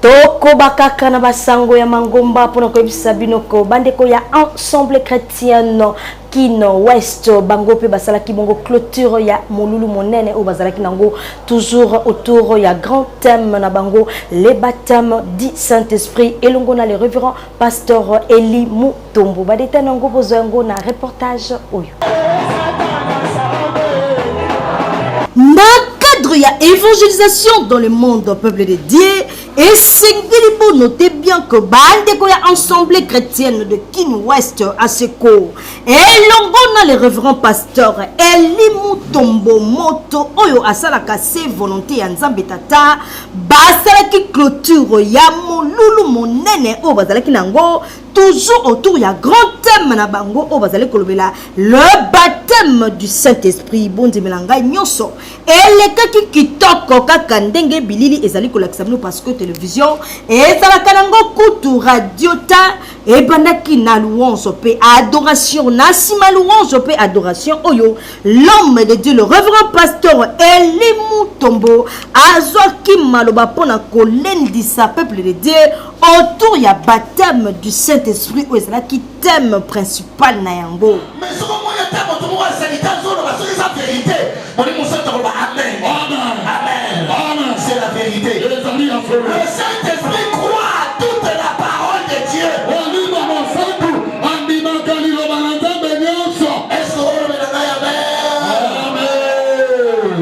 Tokoba kaka na basango ya mangomba mpona koyebisa bino ko bandeko ya Ensemble Chrétienne Kin West bango mpe basalaki bongo clôture ya molulu monene oyo bazalaki nango toujours autour ya grand thème na bango, le baptême du Saint-Esprit, elongo na le révérend pasteur Eli Mutombo. Badeta nango bozwa yango na reportage oyo. Na cadre ya évangélisation dans le monde, peuple de Dieu, esengeli bonote bien que bandeko ya Assemblée chrétienne de Kin West, ASECO, elongo na le révérend pasteur Eli Mutombo, moto oyo asalaka se volonté ya Nzambe Tata, basalaki clôture ya molulu monene oyo bazalaki nango toujours autour ya grand thème na bango oyo bazali kolobela, le baptême du Saint-Esprit. Bondimela ngai, nyonso elekaki kitoko kaka ndenge bilili ezali kolakisa bino, parce que télévision ezalaka nango kutu radio ta. Ebandaki na louange mpe adoration. Na nsima louange mpe adoration oyo, l'homme de Dieu, le révérend pasteur Eli Mutombo, azwaki maloba mpona kolendisa peuple de Dieu autour ya baptême du Saint-Esprit oyo ezalaki thème principal na yango. Mais soki omoni ata moto moko asali te, azoloba, soki eza vérité, Molimo Mosantu akoloba amen. Amen, c'est la vérité. Le Saint-Esprit croit à toute la parole de Dieu. Molimo Mosantu andimaka liloba na Nzambe nyonso. Est-ce que olobela ngai amen? Amen.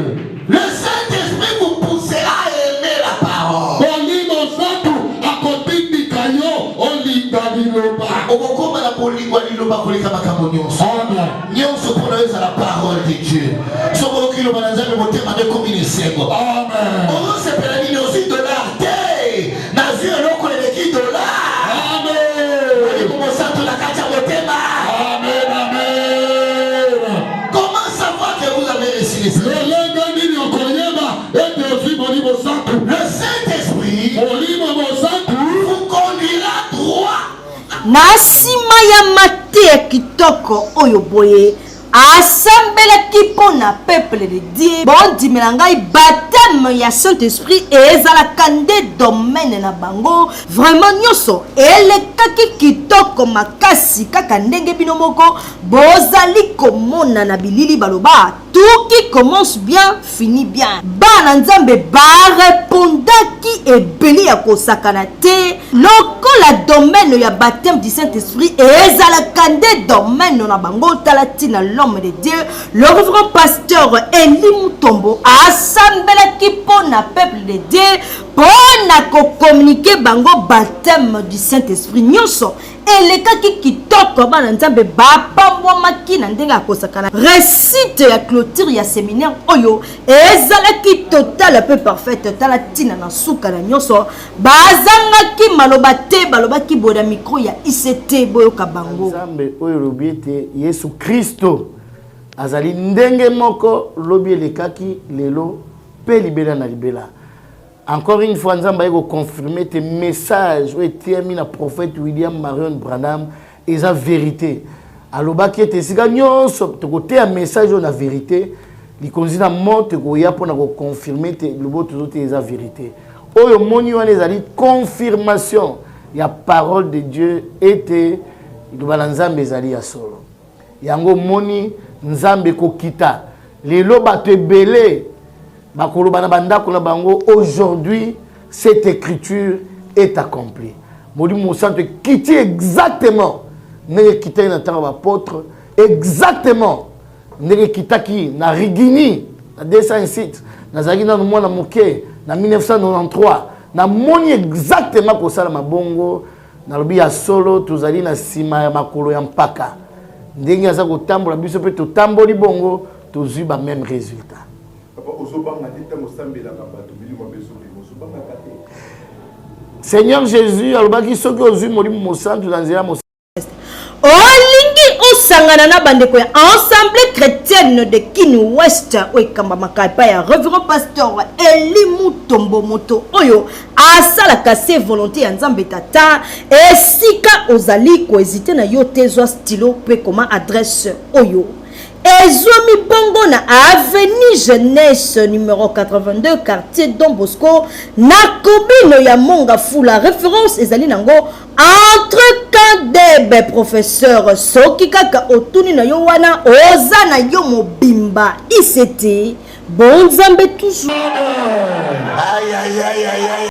Le Saint-Esprit vous poussera à aimer la parole. Molimo Santu akotindika yo olinga liloba. Okokóma na bolingo ya liloba koleka makambo nyonso. Amen. Nyonso mpona yo ezala parole de Dieu. Soki oyoki liloba na Nzambe, motema nde ekomi na esengo. Amen. Ozosepela nini? Ozwi dollar te, nazwi eloko eleki dollar. Amen. Molimo Mosantu na kati ya motema. Amen, amen. Comment savoir que vous avez reçu le Saint? Lolenge nini okoyeba ete ozwi Molimo Santu? Le Saint-Esprit Molimo Mosantu vous conduira droit. Na nsima ya mateya kitoko oyo boye, asambelaki mpo na peuple de Dieu. Bondimela ngai, baptême ya Saint-Esprit ezalaka nde domaine na bango. Vraiment, nyonso elekaki kitoko makasi kaka ndenge bino moko bozali komona na bilili. Baloba tout qui commence bien finit bien. Bana Nzambe barepondaki ebele ya kosakana te. Lokola domaine ya baptême du Saint-Esprit ezalaka nde domaine na bango, tala ntina l'homme de Dieu, le révérend pasteur Eli Mutombo, asambelaki mpo na peuple de Dieu mpo na kocommuniquer bango baptême du Saint-Esprit. Nyonso elekaki kitoko, bana Nzambe bapambwamaki na ndenge ya kosakana. Réussite ya clôture ya séminaire oyo ezalaki totale mpe parfaite. Tala ntina na suka na nyonso, bazangaki maloba te, balobaki boye na micro ya ICT. Boyoka bango. Nzambe oyo elobi ete Yesu Kristo azali ndenge moko lobi elekaki, lelo mpe libela na libela. Encore une fois, Nzambe aye koconfirme te message oyo etiami na prophète William Marion Branham eza vérité. Alobaki ete esika nyonso tokoteya message oyo na vérité, likonzi na moto ekoya mpona koconfirme te lobo tozoteya eza vérité. Oyo omoni wana ezali confirmation ya parole de Dieu, ete liloba na Nzambe ezali ya solo. Yango omoni Nzambe kokita lelo, bato ebele bakoloba na bandako na bango: "Aujourd'hui, cette écriture est accomplie." Molimo Mosantu ekiti exactement ndenge ekitaki na ntango ya baapôtre, exactement ndenge ekitaki na Rigini na 206. Nazalaki nanu mwana moke na 1993, namoni exactement kosala mabongo. Nalobi ya solo, tozali na nsima ya makolo ya mpaka. Ndenge aza kotambola, biso mpe totamboli bongo, tozwi bameme résultat. Papa, ozobanga te ntango osambelaka bato, milimo mabe ezobima? Ozobangaka te? Seigneur Jésus alobaki soki ozwi Molimo Mosantu na nzela Olingi osangana na bandeko ya Assemblée chrétienne de Kin West oyo ekambamaka epai ya révérend pasteur Eli Mutombo, moto oyo asalaka se volonté ya Nzambe Tata, esika ozali, kohésiter na yo te, zwa stylo mpe koma adresse oyo. Ezwami bongo na avenue Jeunesse numero 82 quartier Don Bosco na commune ya Mongafula. Référence ezali nango entre Kandebe professeur. Soki kaka otuni na yo wana oza na yo mobimba ICT bonzambe toujours. Aïe, aïe, aïe, aïe, aïe.